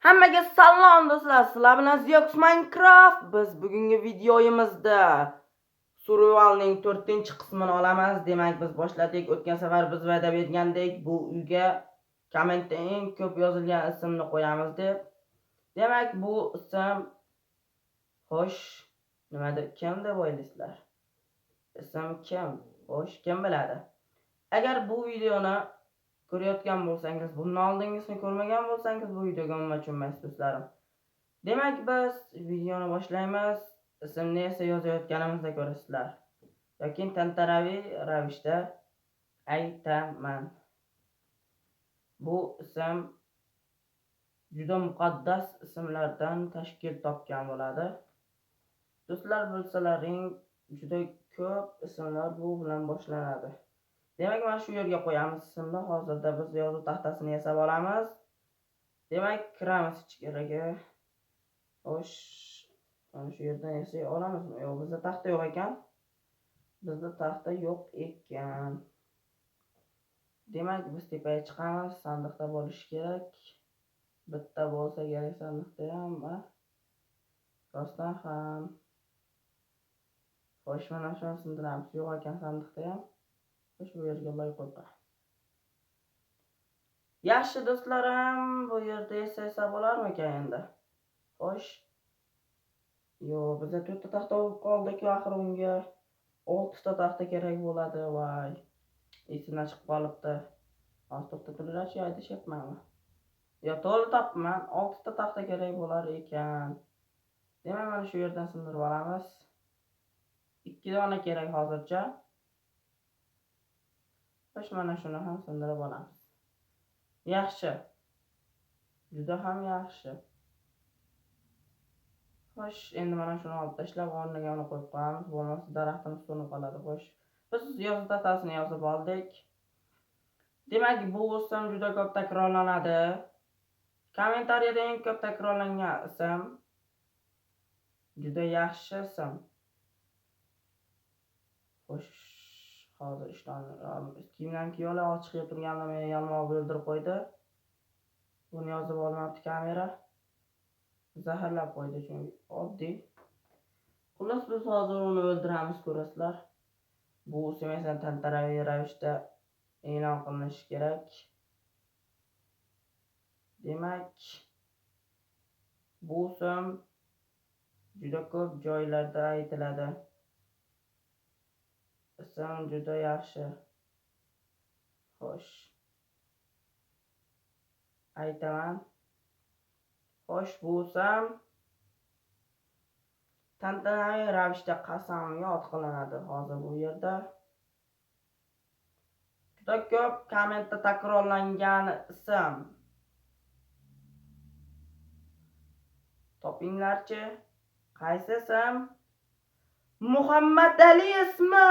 Hammaga salom do'stlar, sizlar bilan Ziyox Minecraft. Biz bugungi videoyimizda Survivalning 4-qismini olamiz. Demak, biz boshladik. O'tgan safar biz va'da bergandek, bu uyga kommentda eng ko'p yozilgan ismni qo'yamiz deb. Demak, bu ism xo'sh, nimadir kim deb o'ylaysizlar? Ism kim? Xo'sh, kim biladi? Agar bu videoni ko'rayotgan bo'lsangiz, bundan oldingisini ko'rmagan bo'lsangiz, bu videoga umuman tushunmaysiz do'stlarim. Demak, biz videoni boshlaymiz. Ismni esa yozayotganimizda ko'rasizlar. Yoki tantanaviy ravishda aytaman. Bu ism juda muqaddas ismlardan tashkil topgan bo'ladi. Do'stlar, bilsalaring, juda ko'p ismlar bu bilan boshlanadi. Demak, mana shu yerga qo'yamiz ismni. Hozirda biz yozuv taxtasini yasab olamiz. Demak, kiramiz ichkariga. Xo'sh, mana shu yerdan yasay olamizmi? Yo'q, bizda taxta yo'q ekan. Bizda taxta yo'q ekan. Demak, biz tepaga chiqamiz. Sandiqda bo'lishi kerak. Bitta bo'lsa kerak sandiqda ham, a? Rostdan ham. Xo'sh, mana shuni sindiramiz. Yo'q ekan sandiqda ham. Xo'sh, bu yerga loy qo'yib qo'yamiz. Yaxshi do'stlarim, bu yerda esa bo'larmikan endi? Xo'sh. Yo'q, bizda 4 ta taxta bo'lib qoldi-ku, axir unga 6 ta taxta kerak bo'ladi, voy. Esimdan chiqib qolibdi. Hozir to'xtab turinglarchi, aytishyapmanmi? Yo, to'g'ri topibman. 6 ta taxta kerak bo'lar ekan. Demak, mana shu yerdan sindirib olamiz. 2 dona kerak hozircha. Xo'sh, mana shuni ham sindirib olamiz. Yaxshi. Juda ham yaxshi. Xo'sh, endi mana shuni olib tashlab, o'rniga uni qo'yib qo'yamiz. Bo'lmasa daraxtimiz so'nib qoladi. Xo'sh, biz yozuv taxtasini yozib oldik. Demak, bu ism juda ko'p takrorlanadi. Kommentariyada eng ko'p takrorlangan ism, juda yaxshi ism. Xo'sh, hozir ishtonni kiyimdan kiyib olay, ochiq yeb turganimda meni yalmog'ib o'ldirib qo'ydi. Buni yozib olmabdi kamera. Zaharlab qo'ydi chunki oddiy. Xullas, biz hozir uni o'ldiramiz, ko'rasizlar. Bu ism esa tantanaviy ravishda e'lon qilinishi kerak. Demak, bu ism juda ko'p joylarda aytiladi. Ism juda yaxshi. Xo'sh. Aytaman. Xo'sh, bu ism tantanaviy ravishda qasam yod qilinadi hozir bu yerda. Juda ko'p kommentda takrorlangan ism. Topinglarchi, qaysi ism? Muhammad Ali ismi.